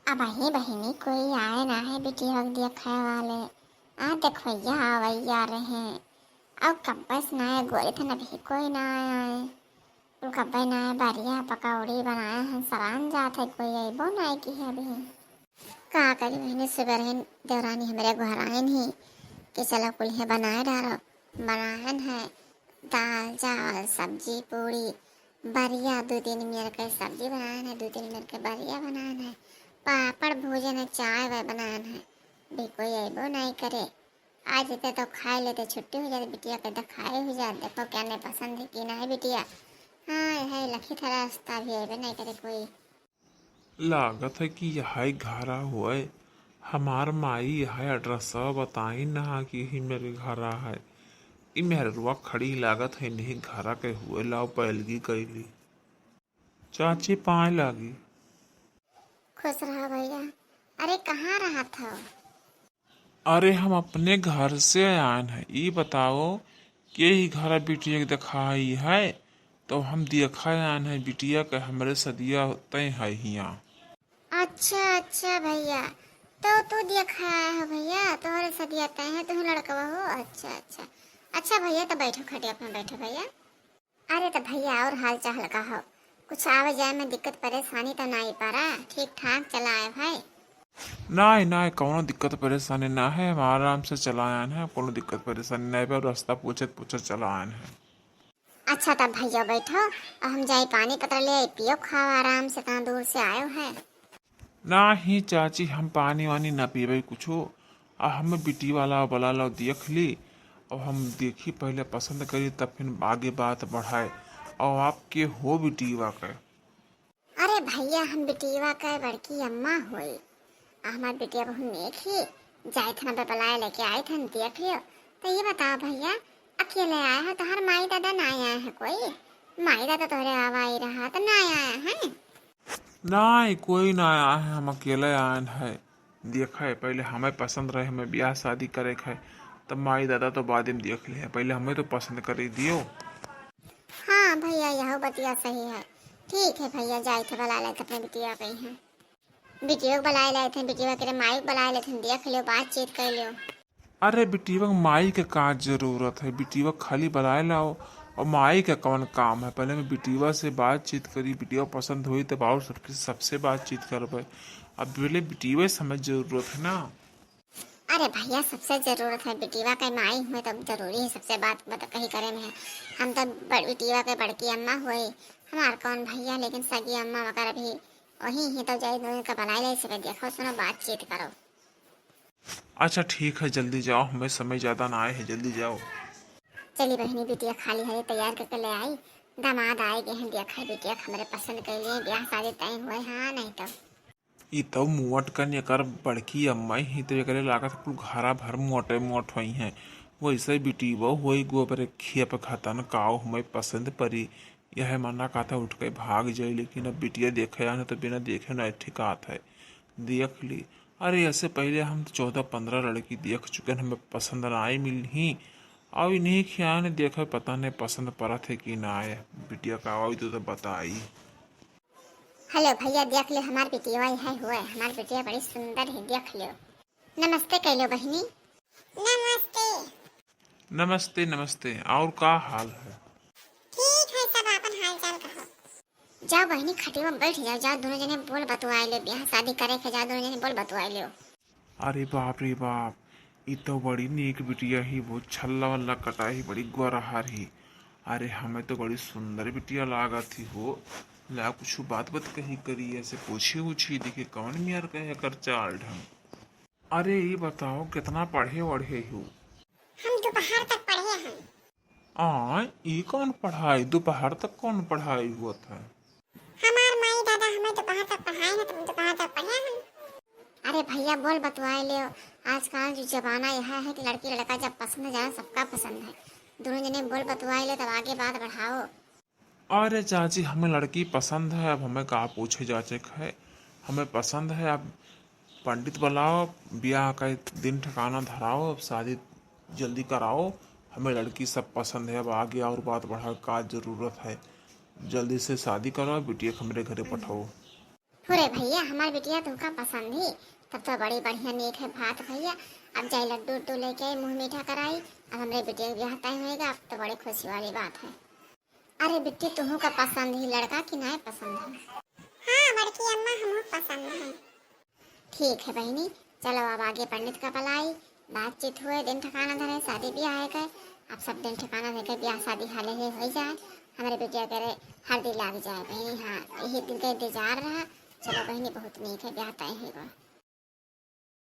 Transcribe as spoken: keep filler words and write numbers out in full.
अबहीं बहिनी कोई आए ना है बिटिया के देखे वाले। आ देखवैया आवैया रहे। अब कब्बे से ना आए, गोरी थन अबहीं कोई ना आए। कुल कब्बे ना आए, बरिया पकौड़ी बनाए हैं, सरान जात है, कोई अइबो ना आए की है अबहीं। का करी बहिनी, सुबह रहे देवरानी हमरे घर आए नहीं कि चलो कुल है बनाए डारो। बनाए है दाल चावल सब्जी पूड़ी, बरिया दू तीन मेर के सब्जी बनाए है, दू तीन मेर के बरिया बनाए है, पापड़ भूजन है, चाय वाय बनाए है। भी कोई अइबो नहीं करे। आ जेते तो खाए लेते, छुट्टी हो जात, बिटिया के देखाए हो जात। देखो क्या नहीं पसंद है कि नहीं बिटिया। हाँ, यह लखी था रास्ता भी अइबे नहीं करे कोई। लागत है कि यही घरा होए। हमार माई यही address बताइन ना कि यही मेरे घरा है। ई मेहररुआ खड़ी लागत है, नहीं घरा के हुए लाओ पैलगी कैली। चाची पाए लागी। खुश रहा भैया। अरे कहाँ रहत हो? अरे हम अपने घर से आयन है। ई बताओ के ही घर बिटिया के देखाई है? तो हम देखा आयन है बिटिया के, हमरे सदिया तय है हियाँ। अच्छा अच्छा भैया, तो तू देखा आया हो भैया, तोहरे सदिया तय है, तू लड़कवा हो। अच्छा अच्छा। अच्छा भैया तो बैठो, खटिया पे बैठो भैया। अरे तो भैया और हाल चाल का हो? कुछ आवे जाए में दिक्कत परेशानी तो नाई पड़ा? ठीक ठाक चला आए भाई? नाई नाई, कौनो दिक्कत परेशानी ना है, हम आराम से चला आयन है, कौनो दिक्कत परेशानी नाई बा, रास्ता पूछत पूछत चला आयन है। अच्छा तब भैया बैठो, अब हम जाई पानी पतर ले आई, पियो खाओ आराम से, इतना दूर से आयो है। नाही चाची, हम पानी वानी ना पीबे कुछो। आ हमें बिटिया वाला बला लो, देख ली। अब हम देखी, पहले पसंद करी, तब फिर आगे बात बढ़ाए। और आपके हो बिटिया के? अरे भैया, हम बिटिया के बड़की अम्मा होई। आ हमार बिटिया बहुत नेक ही, जाए थे ना बलाए लेके आए थे, देख लियो। तो ये बताओ भैया, अकेले आए हो, तोहर माई दादा ना आए हैं कोई? माई दादा तोहरे आवा ही रहा, तो ना आए हैं? नाई, कोई ना आया है, हम अकेले आयन है। देखे, पहले हमें पसंद रहे, हमें ब्याह शादी करे के है, तब माई दादा तो बाद में देख ले, पहले हमें तो पसंद करे दियो। हाँ भैया, यह बतिया सही है। ठीक है भैया, जाए थे बला लेते अपने बिटिया के यहाँ। बिटिया के बलाए लेते हैं, बिटिया के माई के बलाए लेते हैं, देख लियो, बातचीत कर लियो। अरे बिटिया के माई के का जरूरत है, बिटिया के खाली बलाए लाओ। और माई के कौन काम है, पहले मैं बिटिया से बातचीत करी, बिटिया पसंद होई तब और सबके, सबसे बातचीत करबे। अब पहले बिटिया से हमें जरूरत है ना। अरे भैया, सबसे जरूरत है बिटिया के माई हुए, तब जरूरी है सबसे बात, बात कही करे में है। हम तो बड़-, बिटिया के बड़की अम्मा हुए, हमार कौन भैया, लेकिन सगी अम्मा वगैरह भी वही है, तो जाए दोनों का बलाए ले, सब देखो सुनो, बातचीत करो। अच्छा ठीक है, जल्दी जाओ, हमें समय ज्यादा ना आए है, जल्दी जाओ। चली बहिनी, बिटिया खाली हाली तैयार करके ले आई, दामाद आए गए हैं, देखा बिटिया हमरे पसंद के लिए, ब्याह शादी तय हुए, हाँ नहीं तो। ई तो मुअट कन एकर बड़की अम्मा ही तो एकरे लागत कुल घरा भर मोटे मोट होई हैं। वैसे बिटिया होई गोबर खेप खतन काव हमें पसंद परी। यह मना कहता उठ के भाग जाई, लेकिन अब बिटिया देखे आन तो बिना देखे ना ठिकात है। देख ली, अरे ऐसे पहले हम तो चौदह पन्द्रह लड़की देख चुके हैं, हमें पसंद ना आई मिली ही। अब इन्हीं खियान देखे पता नहीं पसंद परत है कि ना आए। बिटिया का आई तो, तो बताई। हेलो भैया, देख लियो हमार बिटिया है हुए, हमार बिटिया बड़ी सुंदर है, देख लियो। नमस्ते कह लो बहिनी। नमस्ते। नमस्ते नमस्ते, और का हाल है? ठीक है, सब आपन हाल चाल कहो। जाओ बहिनी, खटिया में बैठ जाओ, जाओ दोनों जने बोल बतुआए लो, ब्याह शादी करे के, जाओ दोनों जने बोल बतुआए लो। अरे बाप रे बाप, ई तो बड़ी नीक बिटिया ही, बहुत छल्ला वल्ला कटा ही, बड़ी गोरहर ही। अरे हमें तो बड़ी सुंदर बिटिया लागत ही हो। ला कुछ बात बात कही करी, ऐसे पूछी उछी देखी कौन मियार कहे कर चाल ढंग। अरे ई बताओ कितना पढ़े वढ़े हो? हम दोपहर तक पढ़े हैं। आ, ई कौन पढ़ाई? दोपहर तक कौन पढ़ाई हुआ था? हमार माई दादा हमें दोपहर तक पढ़ाए ना, तो हम दोपहर तक पढ़े हैं। अरे भैया, बोल बतुआए ले। आजकल जो जमाना यह है कि लड़की लड़का जब पसंद जाए, सबका पसंद है। दोनों जने बोल बतुआए ले, तब आगे बात बढ़ाओ। अरे चाची, हमें लड़की पसंद है, अब हमें का पूछे जाचे के है, हमें पसंद है। अब पंडित बुलाओ, ब्याह का दिन ठिकाना धराओ, अब शादी जल्दी कराओ। हमें लड़की सब पसंद है, अब आगे और बात बढ़ाओ, का जरूरत है? जल्दी से शादी करो, बिटिया के हमरे घरे पठाओ। फुरे भैया, हमार बिटिया तुहका पसंद ही, तब तो बड़ी बढ़िया नीक है बात भैया। अब जाई लड्डू उड्डू लेके आई, मुँह मीठा कराई। अब हमरे बिटिया के ब्याह तय होएगा, अब तो बड़ी खुशी वाली बात है। अरे बिट्टी, तुहू का पसंद ही लड़का कि नाय पसंद है? हाँ बड़की अम्मा, हमहू पसंद है। ठीक है बहिनी, चलो अब आगे पंडित का बुलाई, बातचीत हुए, दिन ठिकाना धरे, शादी ब्याह है के, अब सब दिन ठिकाना धरे के ब्याह शादी हाले ही हो जाए, हमरे बिटिया के हल्दी लाग जाए बहिनी। हाँ, यही दिन के इंतजार रहा। चलो बहिनी, बहुत नीक है, ब्याह तय है गो।